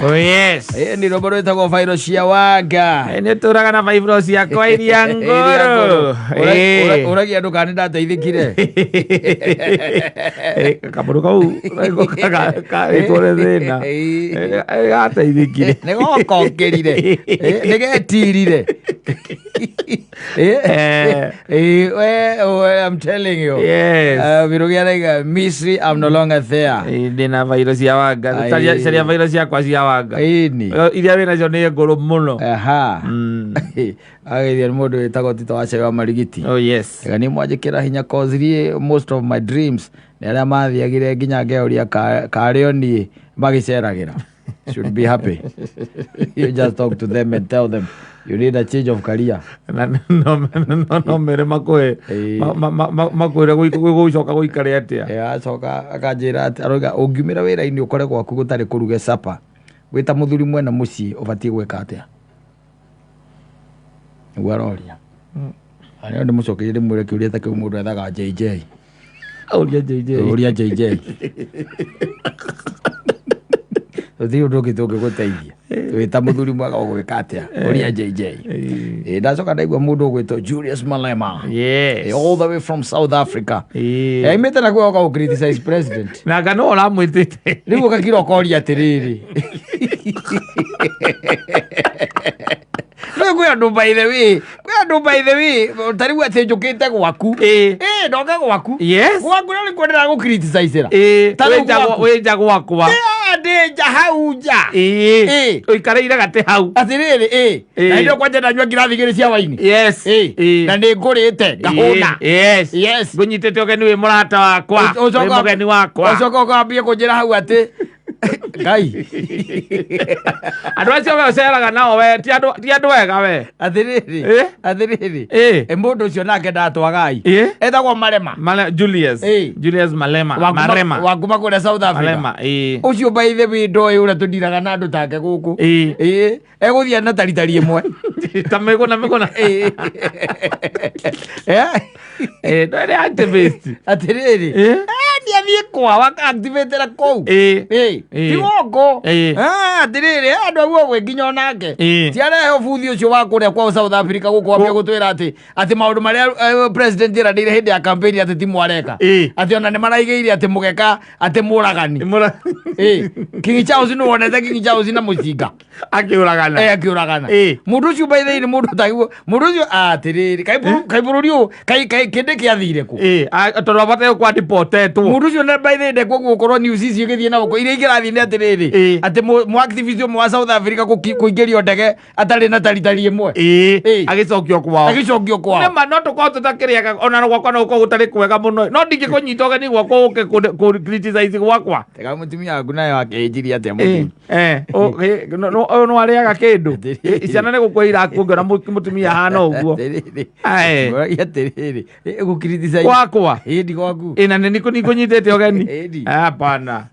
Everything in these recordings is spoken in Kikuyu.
Oh yes. Ĩ, nĩ rwĩmbo rwĩtagwo bairo cia wanga. Nĩ tũraga na baibro ciakwa iria ngũrũ. Ĩ. Ũragia andũ kana nĩ ndateithĩkire. Ĩ, kamũndũ kau karĩtwo nĩ thĩna. Ĩ. Ĩ, gateithĩkire. Nĩ gokokĩrire. Ĩ, nĩ getirire. Ĩ, Eh. ĩ, we, I'm telling you. Yes. Mirugi araiga Misri, I'm no longer there. Ĩ, ndĩna bairo cia wanga. Ai. Caria bairo ciakwa cia wanga. Ĩni. Iria wĩnacio nĩ ngũrũ mũno. Aha. Ageithia nĩ mũndũ wĩtagwo Tito wa Cewa Marigiti. Oh yes. Ega nĩ mwanjĩkĩra hinya cause niĩ most of my dreams nĩ arĩa mathiagire nginya ngeũria karĩ o niĩ magĩceragĩra. Should be happy. You just talk to them and tell them you need a change of career. Na no mere makũhe Ĩ. makwĩre gũcoka gũikare atĩa. Acoka akanjĩra atĩ aroiga ũngiumĩra wĩra-inĩ ũkore gwaku gũtarĩ kũruge supper wĩ ta mũthuri mwene mũciĩ ũbatiĩ gwĩka atĩa? Nĩguo aroria. Arĩa ndĩmũcokerie ndĩmwĩre kĩũria ta kĩu mũndũ ethaga JJ. Ũria JJ. Ũria JJ. Gũtirĩ ũndũ ũngĩ tũngĩgũteithia. Wĩ ta mũthuri mwega ũgwĩka atĩa? Ũria JJ. Ĩ, ndacoka ndaigua mũndũ ũgwĩtwo Julius Malema. Yes. Ĩ, all the way from South Africa. Ĩ. Aimĩte na kuo oka gũ criticize president. Na anga nĩwe ũramwĩtĩte. Rĩu ũgakira ũkoria atĩrĩrĩ. Rĩu kwĩ andũ by the way, kwĩ andũ by the way, ta rĩu atĩ njũkĩte gwaku. Ĩ. Ĩ, ndoka gwaku. Yes. Gwaku na nĩkuo ndĩragũ criticize-ĩra. Ĩ, Ta rĩu wĩ nja gwaku. wĩ nja gwakwa. Ĩ, ndĩ nja hau nja. Ĩ. Ĩ. Ũikarĩire gatĩ hau. Atĩrĩrĩ, ĩ. Ĩ. Na ndio kwanja ndanyua ngirathi igĩrĩ cia waini. Yes. Ĩ. Ĩ. Na nĩ ngũrĩte, ngahũna. Ĩ. Yes. Yes. Ngũnyitĩte ũgeni wĩ mũrata wakwa. Wĩ mũgeni wakwa. Ũcoka ũkambia kũnjĩra hau atĩ Ngai. Andũ acio we ũceraga nao we ti andũ ega we. Atĩrĩrĩ. Ĩ? Atĩrĩrĩ. Ĩ. Ĩ, mũndũ ũcio nake ndatwagai. Ĩ? Etagwo Marema. Julius. Ĩ. Julius Malema. Marema. Wakuma kũrĩa South Africa. Malema. Ĩ. Ũcio by the way ndoĩ ũrĩa tũndiraga na andũ take gũkũ. Ĩ. Ĩ. Egũthiĩ na taritari ĩmwe. Ta mĩgũna mĩgũna. Ĩ. Eh? Ĩ, no nĩ activist. Atĩrĩrĩ. Ĩ? Nĩ athiĩ kwao aka-activate-ra kũu. Ĩ. Ĩ, Ĩ. ti gũkũ. Ĩ. Ah, atĩrĩrĩ, andũ aguo gwĩ nginya onake. Ĩ. Ti arehe ũbuthi ũcio wa kũrĩa kwao South Africa gũkũ ambia gũtwĩra atĩ atĩ maũndũ marĩa president eranĩire hĩndĩ ya campaign atĩ ti mwareka. Ĩ. Atĩ ona nĩ maraigĩire atĩ mũgeka atĩ mũragani. Mũra- Ĩ, King Charles nĩ wonete King Charles na mũcinga. Akĩũragana. Eh, akĩũragana. Ĩ. Mũndũ ũcio by the way nĩ mũndũ ũtagĩrĩirwo mũndũ ũcio atĩrĩrĩ kaĩ bũrũri ũyũ kaĩ kaĩ kĩndĩ kĩathire kũ? Ĩ, tondũ abataire gũkorwo deportetwo. Mũndũ ũcio na by the way ndekwo gũkorwo news icio igĩthiĩ na gũkũ iria ingĩrathiĩ nĩ atĩrĩrĩ Ĩ. atĩ mũ activist ũmwe wa South Africa kũingĩrio ndege atarĩ na taritari ĩmwe. Ĩ, Ĩ. agĩcokio kwao. Agĩcokio kwao. Nĩma no tũkorwo tũtakĩrĩaga ona gwakwa no gũkorwo gũtarĩ kwega mũno no ndingĩkũnyita ũgeni gwakwa ũke kũ criticize gwakwa. Tega mũtumia waku nayo akĩnjirie atĩa Ĩ, mũthuri. eh, ũyũ no arĩaga kĩndũ. Atĩrĩrĩ. Ĩ, ciana nĩ gũkua irakua ũngĩona mũtumia ahana ũguo. Atĩrĩrĩ. Ae. Ũragia atĩrĩrĩ gũ criticize Gwakwa. Ĩndi gwaku. Ĩ, na nĩ nikũnyitĩte ũgeni. Ĩndi. Hapana.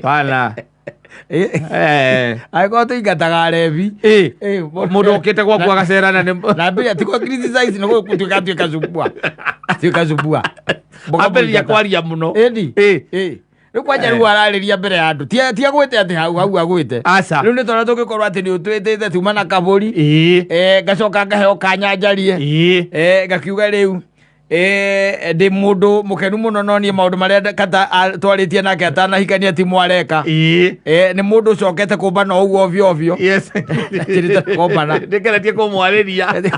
Pana. Ĩ. Eh. Angĩkorwo tũingataga arebi. Ĩ, Ĩ, mũndũ ũkĩte gwaku agacerana nĩ na mbere ti kwa criticize nĩ gũtuĩka atuĩka cubua. Atuĩka cubua. ambĩrĩria kwaria mũno. Ĩndi. Ĩ. Ĩ. Rĩu kwanja rĩu ararĩria mbere ya andũ. Ti agwĩte atĩ hau hau agwĩte. Aca. Rĩu nĩ tondũ tũngĩkorwo atĩ nĩ ũtwĩtĩte tuma na kabũri. Ĩ. Eh, ngacoka ngaheo kanya njarie. Ĩ. Eh, ngakiuga rĩu eh, ndĩ mũndũ mũkenu mũno no niĩ maũndũ marĩa kata twarĩtie nake atanahikania ti mwareka. Ĩ. Eh, nĩ mũndũ ũcokete kũmbana ũguo ovyo ovyo. Yes. Njĩrĩte kũmbana. Ndĩgeretie kũmwarĩria.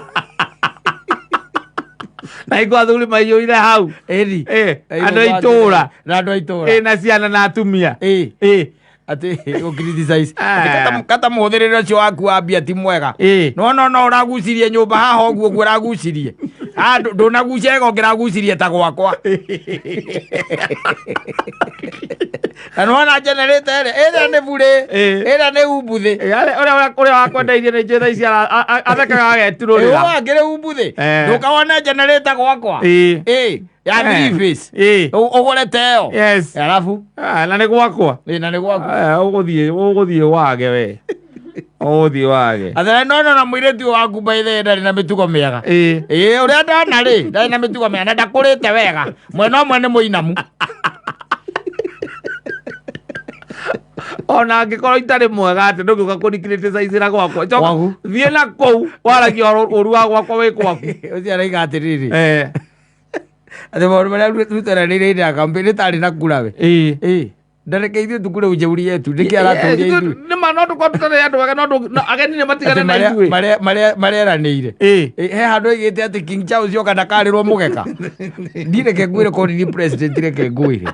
Na hingo athuri maiyũire hau. Ĩni. Ĩ, andũ a itũũra. Na andũ a itũũra. Ĩ, na ciana na atumia. Ĩ. Ĩ. Atĩ gũ criticize. Ah. Atĩ kata mũhũthĩrĩre ũcio waku wa mbia ti mwega. Ĩ. No no no ũragucirie nyũmba haha ũguo ũguo ũragucirie. Ah, ndũnagucia wega ũngĩragucirie ta gwakwa. Na nĩwona generator ĩrĩa ĩrĩa nĩ burĩ. Ĩ. Ĩrĩa nĩ umbuthĩ. Ĩ, ũrĩa wakwendeirie nĩ njĩra ici athekaga ageturũrĩra. Ĩĩ, wangĩrĩ umbuthĩ. Eh. Ndũkawone generator gwakwa. Ĩ. Ĩ, ya Eh. three phase. Ĩ. Ũgũre ta ĩyo. Yes. Arabu. Ah, na nĩ gwakwa. Ĩ, na nĩ gwaku. Ah, ũgũthiĩ wage we. Ũgũthiĩ wage. Atĩrĩ no no na mũirĩtu waku by the way ndarĩ na mĩtugo mĩega. Ĩ. Ĩ, ũrĩa ndona rĩ, ndarĩ na mĩtugo mĩega na ndakũrĩte wega. Mwena ũmwe nĩ mũinamu. Ona angĩkorwo itarĩ mwega atĩ ndũngĩũka kũni-criticize-ĩra gwakwa. Coka Gwaku. thiĩ na kũu waragia ũru wa gwakwa wĩ kwaku. Ũcio araiga atĩrĩrĩ Eh. atĩ maũndũ marĩa Ruto eranĩire hĩndĩ ya campaign nĩ tarĩ na kura we. Ĩĩ. Ĩĩ. Ndareke ithuĩ tukure ujeuri yetu nĩkĩ aratũria ithuĩ Nĩ ma no tũkorwo tũtarĩ andũ ega no ageni nĩ matigane atĩ na marĩa- ithuĩ. marĩa- marĩa mareranĩire. Ĩĩ. Ĩ, he handũ oigĩte atĩ King Charles oka ndakarĩrwo mũgeka. Ndireke ngwĩre korwo nĩ niĩ president reke ngwĩre.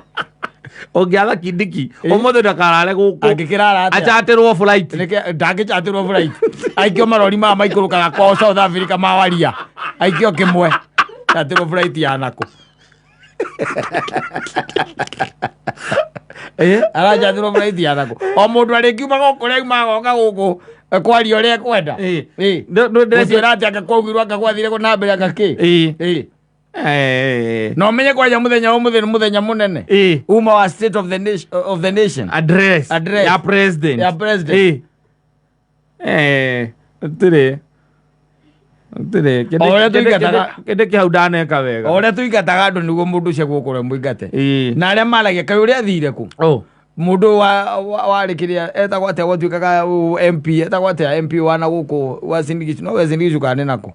Ũngĩatha Kindiki Ĩĩ. ũmũthĩ ndakarare gũkũ. Angĩkĩrara atĩa? Achatĩrwo flight. Reke ndangĩchatĩrwo flight. Aikio marori maya maikũrũkaga kwao South Africa mawaria. Aikio kĩmwe. Chatĩrwo flight ya nakũ. Arachatĩrwo flight ya nakũ. O mũndũ arĩkiumaga o kũrĩa aumaga agoka gũkũ kwaria ũrĩa ekwenda. Ĩĩ. Ĩĩ. Ndĩreciria Gũtwĩra atĩ anga kwaugirwo anga gwathire kũ na mbere anga kĩ. Ĩĩ. Ĩĩ. Eh. Na ũmenye kwanja mũthenya wa ũmũthĩ nĩ mũthenya mũnene. Ĩĩ. Uma wa state of the nation, of the nation. Address. Address. Ya president. Ya president. Ĩĩ. Eh. Tũtirĩ. Tũtirĩ. O ũrĩa tũingataga- Kĩndĩ kĩhau ndaneka wega. O ũrĩa tũingataga andũ nĩguo mũndũ ũcio egũkũrĩa mũingate. Ĩĩ. Na arĩa maragia kaĩ ũrĩa athire kũ? Oh. Mũndũ warĩ kĩrĩa etagwo atĩa gwatuĩkaga MP etagwo atĩa MP wa na gũkũ wa Sindigishu no we Sindigishu kana nĩ nakũ?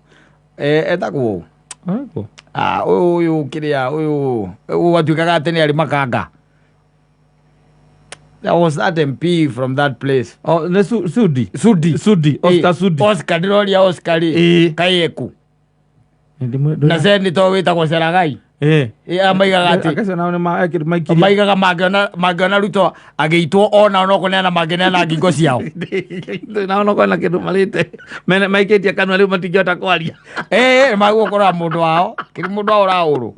Etagwo ũ? Ũrĩkũ? Ah, ũyũ ũyũ kĩrĩa ũyũ ũyũ watuĩkaga atĩ nĩ arĩ makanga. There was that MP from that place. Oh, nĩ Sudi. Sudi. Sudi. Oscar Sudi. Oscar ndĩroria Oscar rĩ. Ĩĩ. Kaĩ ekũ? Na senator wĩtagwo Seragai. Ĩĩ. Ĩ, maigaga atĩ Akacio nao nĩ maikirie. maigaga mangĩona Ruto agĩitwo onao no kũneana mangĩneana ngingo ciao. Nao no kwĩna kĩndũ marĩte. Mene maikĩtie kanua rĩu matingĩhota kwaria. Ĩĩ magũkora mũndũ wao kĩrĩ mũndũ wao ũraũrũ.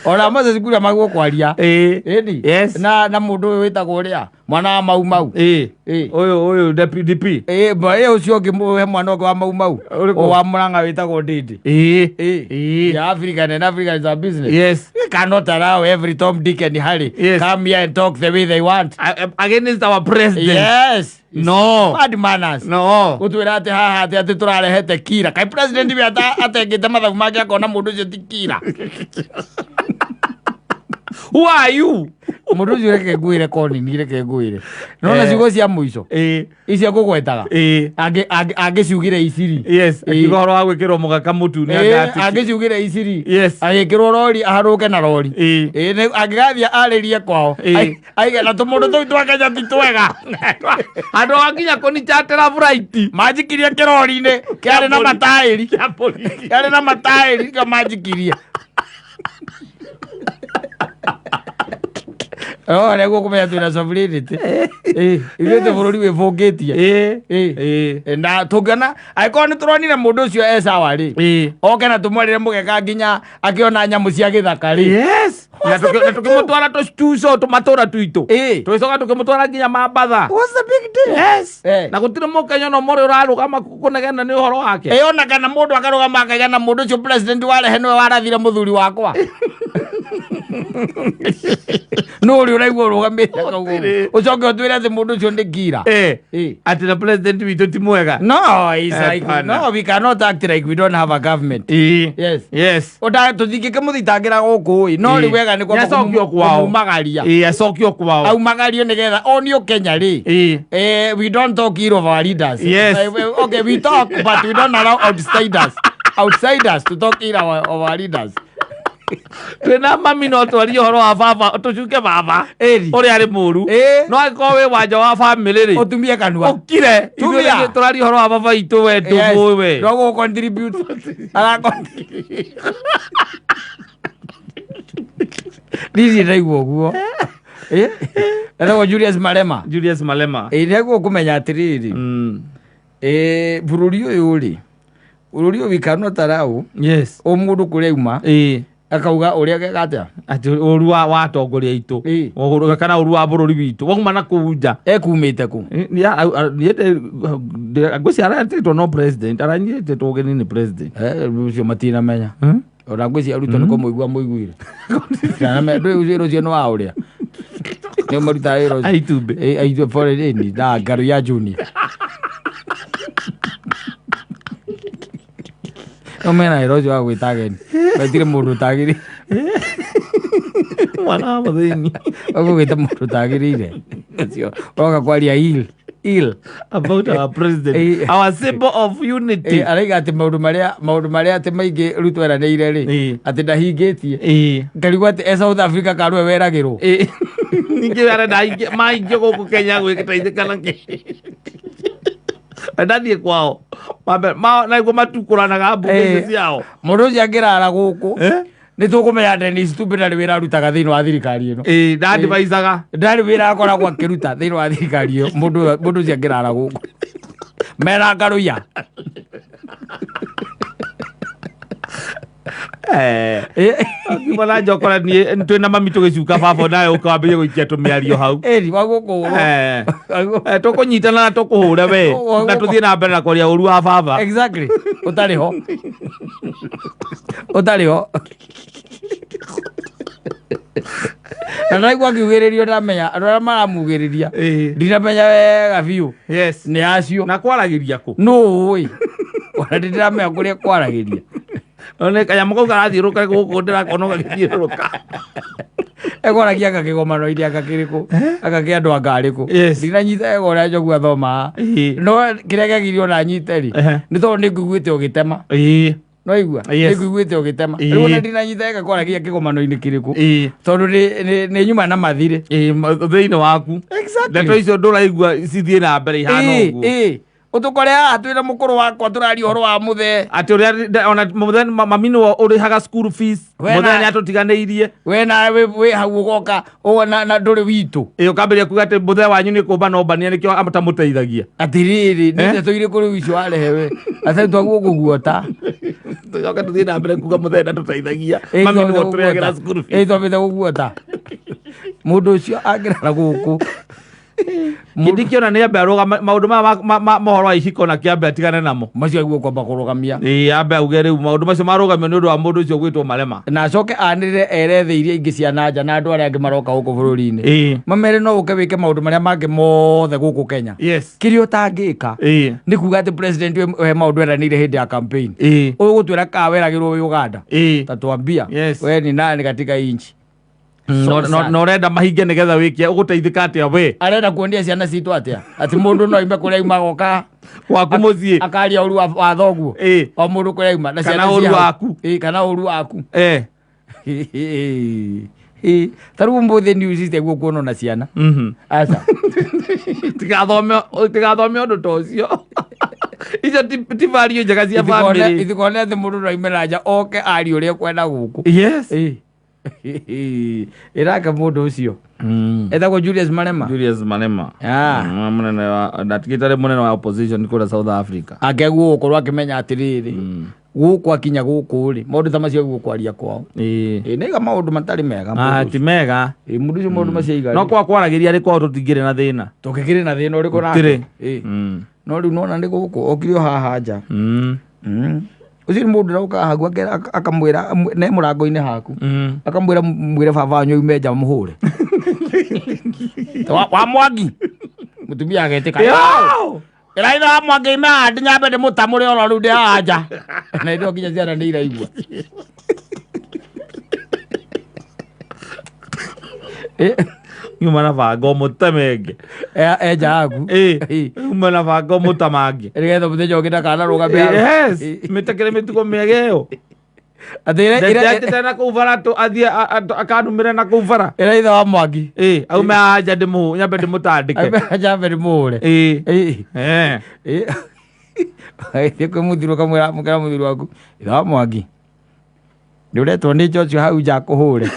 Ona Moses Kuria magwo kwaria. Ĩĩ. Ĩni. Yes. Na mũndũ ũyũ wĩtagwo ũrĩa mwana wa Mau Mau. Ĩĩ. Ĩĩ. Ũyũ ũyũ DP. Ĩĩ ba ĩĩ ũcio ũngĩ he mwana ũngĩ wa Mau Mau. Ũrĩkũ? O wa Murang'a wĩtagwo Ndindi. Ĩĩ. Ĩĩ. Ĩĩ. Ya African and African is a business. Yes. We cannot allow every Tom, Dick and Harry Yes. come here and talk the way they want. Against our president. Yes. No. Bad manners. No. Gũtwĩra atĩ haha atĩ atĩ tũrarehete kira. Kaĩ president we atengĩte mathabu make akona mũndũ ũcio ti kira. Who are you? Mũndũ ũcio reke ngwĩre konini reke ngwĩre. Nona Eh. ciugo cia mũico. Ĩĩ. Icio ngũgwetaga. Ĩĩ. Angĩciugire iciri. Yes. Ĩĩ. Akiuga ũhoro wa gwĩkĩrwo mũgaka mũtu nĩ Ĩĩ, anga angĩciugire iciri. Yes. Agĩkĩrwo rori aharũke na rori. Ĩĩ. Ĩĩ, angĩgathiĩ arĩrie kwao. Ĩĩ. Aige na tũmũndũ tũu twa Kenya ti twega. Andũ a nginya kũnichatĩra flight. Manjikirie kĩrori-inĩ kĩarĩ na mataĩri. Kĩa borithi. Kĩarĩ na mataĩri nĩkĩo manjikirie. Oh, nĩguo kũmenya twĩna sovereignty. Ĩĩ, ithuĩ twĩ bũrũri wĩbũngĩtie. Ĩĩ. Ĩĩ. Ĩĩ. Na tũngĩona angĩkorwo nĩ tũronire mũndũ ũcio e sawa rĩ, Ĩĩ. oke na tũmwarĩre mũgeka nginya akĩona nyamũ cia gĩthaka rĩ. Yes. Na tũkĩmũtwara tũcuco tũmatũra twitũ. Ĩĩ. Tũgĩcoka tũkĩmũtwara nginya Mambatha. What's the big deal? Yes. Eh. Na gũtirĩ mũkenya ona ũmwe ũrĩa ũrarũgama kũnegena nĩ ũhoro wake. Ĩ ona kana mũndũ akarũgama akaiga na mũndũ ũcio president warehe nĩwe warathire mũthuri wakwa. Nũ ũrĩa ũraigua ũrũgamĩte akauga ũguo? Gũtirĩ. Ũcoke ũtwĩre atĩ mũndũ ũcio nĩ ngira. Eh. Ĩĩ. Atĩ na president witũ ti mwega. No, it's Eh, like, pana. no, we cannot act like we don't have a government. Ĩĩ. Yes. Yes. Ũta tũtingĩkĩmũthitangĩra gũkũ ĩ no rĩ wega nĩ kwamba Nĩacokio kwao. kũmumagaria. Ĩĩ, acokio kwao. Aumagario nĩgetha onio Kenya rĩ. Ĩĩ. We don't talk ill of our leaders. Yes. Okay, we talk, but we don't allow outsiders. Outsiders to talk ill of our leaders. Twĩna mami no twarie ũhoro wa baba tũcuke baba Ĩri. ũrĩa arĩ mũru Ĩĩ. no angĩkorwo wĩ wanja wa bamĩrĩ rĩ Ũtumie kanua. ũkire Tumia. ithuĩ tũraria ũhoro wa baba itũ we ndũmũĩ we No gũ contribute. Ara contribute. Ndirĩ ndaigua ũguo. Eh? Etagwo Julius Malema. Julius Malema. Ĩ nĩguo kũmenya atĩrĩrĩ. Mm. Bũrũri ũyũ rĩ, bũrũri ũyũ we cannot allow Yes. o mũndũ kũrĩa auma Ĩĩ. akauga ũrĩa geka atĩa Atĩ ũru wa atongoria aitũ. Ĩĩ. Kana ũru wa bũrũri witũ. Wauma na kũu nja. Ekumĩte kũ? Ngwĩciria aretĩtwo no president aranyitĩtwo ũgeni nĩ president. Ũcio matinamenya. Ona ngwĩciria Ruto nĩ kũmũigua mũiguire. Ndũĩ wĩra ũcio nĩ wa ũrĩa. Nĩ marutaga wĩra ũcio. Aitumbĩ. Ĩ, aitumbĩ foreign aid na ngaru ya junior. No mena wĩra ũcio wa gwĩta ageni. Metire mũndũ ũtagĩrĩire. Mwana wa mũthĩni. Ũgũgĩta mũndũ ũtagĩrĩire. Ũcio ũroka kwaria ill ill About our president, our symbol of unity. Araiga atĩ maũndũ marĩa atĩ maingĩ Ruto eranĩire rĩ, atĩ ndahingĩtie. Ngarigwo atĩ e South Africa karwe weragĩrwo. Ningĩ arenda maingĩ gũkũ Kenya gwĩteithĩka na kĩ ndathiĩ kwao. Mambe naguo matukũranaga mbunge icio ciao. Mũndũ ũcio angĩrara gũkũ, nĩ tũkũmenya Dennis Tumbe ndarĩ wĩra arutaga thĩinĩ wa thirikari ĩno. Ĩĩ, ndandivaicaga. Ndarĩ wĩra akoragwo akĩruta thĩinĩ wa thirikari ĩyo. Mũndũ ũcio angĩrara gũkũ mena ngarũiya. Ngiuma na njokora niĩ twĩna mami tũgĩcuka baba nawe ũkawambĩrĩria gũikia tũmĩario hau. Ĩni wagũkũrwo. Tũkũnyitana na tũkũhũre we na tũthiĩ na mbere na kwaria ũru wa baba. Exactly, ũtarĩ ho, ũtarĩ ho, na ndaigua akiugĩrĩrio, ndamenya andũ arĩa maramugĩrĩria, ndinamenya wega biũ nĩ acio. Na kwaragĩria kũ? Nũ ũĩ, ona ndĩramenya kũrĩa kwaragĩria. One kanyamũ kau karathiũrũrũka gũkũ, ndĩrakona gagĩthiũrũrũka. Ekwaragia anga kĩgomano-inĩ, anga kĩrĩkũ, anga kĩa andũ anga arĩkũ. Ndinanyita wega ũrĩa Njogu athomaga, no kĩrĩa kĩagĩrĩirwo na nyite rĩ, nĩ tondũ nĩ nguiguĩte ũgĩtema. No igua. Nĩ nguiguĩte ũgĩtema. Rĩu ona ndinanyita wega kwaragia kĩgomano-inĩ kĩrĩkũ, tondũ nĩ nyuma na mathirĩ. Thĩinĩ waku ndeto icio ndũraigua cithiĩ na mbere ihana ũguo. Ũtũkore haha twĩna mũkũrũ wakwa tũraria ũhoro wa mũthee. Atĩ ũrĩa ona mũthee mami nĩwe ũrĩhaga school fees. We mũthee nĩ atũtiganĩirie. We nawe wĩ hau ũgoka na ndũrĩ witũ. Ĩĩ, ũkambĩrĩria kuga atĩ mũthee wanyu nĩ kũmba no mbania nĩkĩo atamũteithagia. Atĩrĩrĩ, nĩ Eh? ndeto irĩkũ rĩu icio warehe we atĩ twaguo kũguota? Tũcoke tũthiĩ na mbere kuga mũthee ndatũteithagia, mami nĩwe ũtũrĩhagĩra school fees. Twambĩte gũguota mũndũ ũcio angĩrara gũkũ. Kĩndikĩona nĩ ambe arũgama maũndũ maya mohoro wa iciko na kĩambe atigane namo. Macio aguo kwamba kũrũgamia. Ĩĩ, ambe auge rĩu maũndũ macio marũgamio nĩ ũndũ wa mũndũ ũcio gwĩtwo Marema. Na acoke anĩrĩre ere thĩ iria ingĩ cia nanja na andũ arĩa angĩ maroka gũkũ bũrũri-inĩ, mamere no ũke wĩke maũndũ marĩa mangĩ mothe gũkũ Kenya, kĩrĩa ũtangĩka nĩ kuga atĩ president we maũndũ eranĩire hĩndĩ ya campaign. Ũgũtwĩra kaa weragĩrwo wĩ Uganda? Tatuambia we ni nani katika inchi? So sad. Na ũrenda mahinge nĩgetha wĩke ũgũteithĩka atĩa we? Arenda kuonia ciana citũ atĩa atĩ mũndũ no aime kũrĩa auma goka waku mũciĩ akaria ũru wa thoguo? O mũndũ kũrĩa auma na Kana ciana ũru cia hau. waku. Ĩĩ, kana ũru waku. Ta rĩu ũmũthĩ news iteguo kuonwo na ciana. Aca. Tigathome ũndũ ta ũcio, icio ti value njega cia family. Itikone atĩ mũndũ no aime na nja oke arie ũrĩa ekwenda gũkũ. Ĩrake mũndũ ũcio etagwo Julius Malema. Julius Malema. Ah. Mũnene wa ndatigĩte arĩ mũnene wa opposition kũrĩa South Africa. Akeguo gũkorwo akĩmenya atĩrĩrĩ, gũkũ akinya gũkũ rĩ, maũndũ ta macio aguo kwaria kwao. Ĩĩ, nĩiga maũndũ matarĩ mega Ah, mũndũ ti ũcio. mega. Ĩĩ, mũndũ ũcio maũndũ macio aiga no rĩ, kwa kwaragĩria arĩ kwao tũtingĩrĩ na thĩna. Tũngĩkĩrĩ na thĩna ũrĩkũ nake? Gũtirĩ. Ĩĩ. No rĩu nona nĩ gũkũ okire o haha nja. Ũcio nĩ mũndũ ũroka haku akamwĩra ne mũrango-inĩ haku, akamwĩra mwĩre baba wanyu aume nja mũhũre wa Mwangi, mũtumia agetĩka. Yo! Ĩraitha wa Mwangi ime haha nyambe ndĩmũtamũre oro rĩu ndĩ haha nja, na ĩndĩ nginya ciana nĩ iraigua. Nyuma na banga ũmũtemenge. Enja yaku. Uma na banga ũmũtamange. Nĩgetha mũthenya ũngĩ ndakanarũgame hau. Yes, mĩtekere mĩtugo mĩega ĩyo. Atĩ Ndetete na kũu bara athiĩ akanumĩre na kũu bara. Ĩra ithe wa Mwangi. Ĩĩ, aume haha nja nyambe ndĩmũtandĩke. Aume nyambe ndĩmũhũre. Ĩĩ. Ĩĩ. Eh. Ĩĩ. Kwĩ mũthuri ũkamwĩra mũkera mũthuri waku, ithe wa Mwangi nĩ ũretwo nĩ Joshua hau nja akũhũre.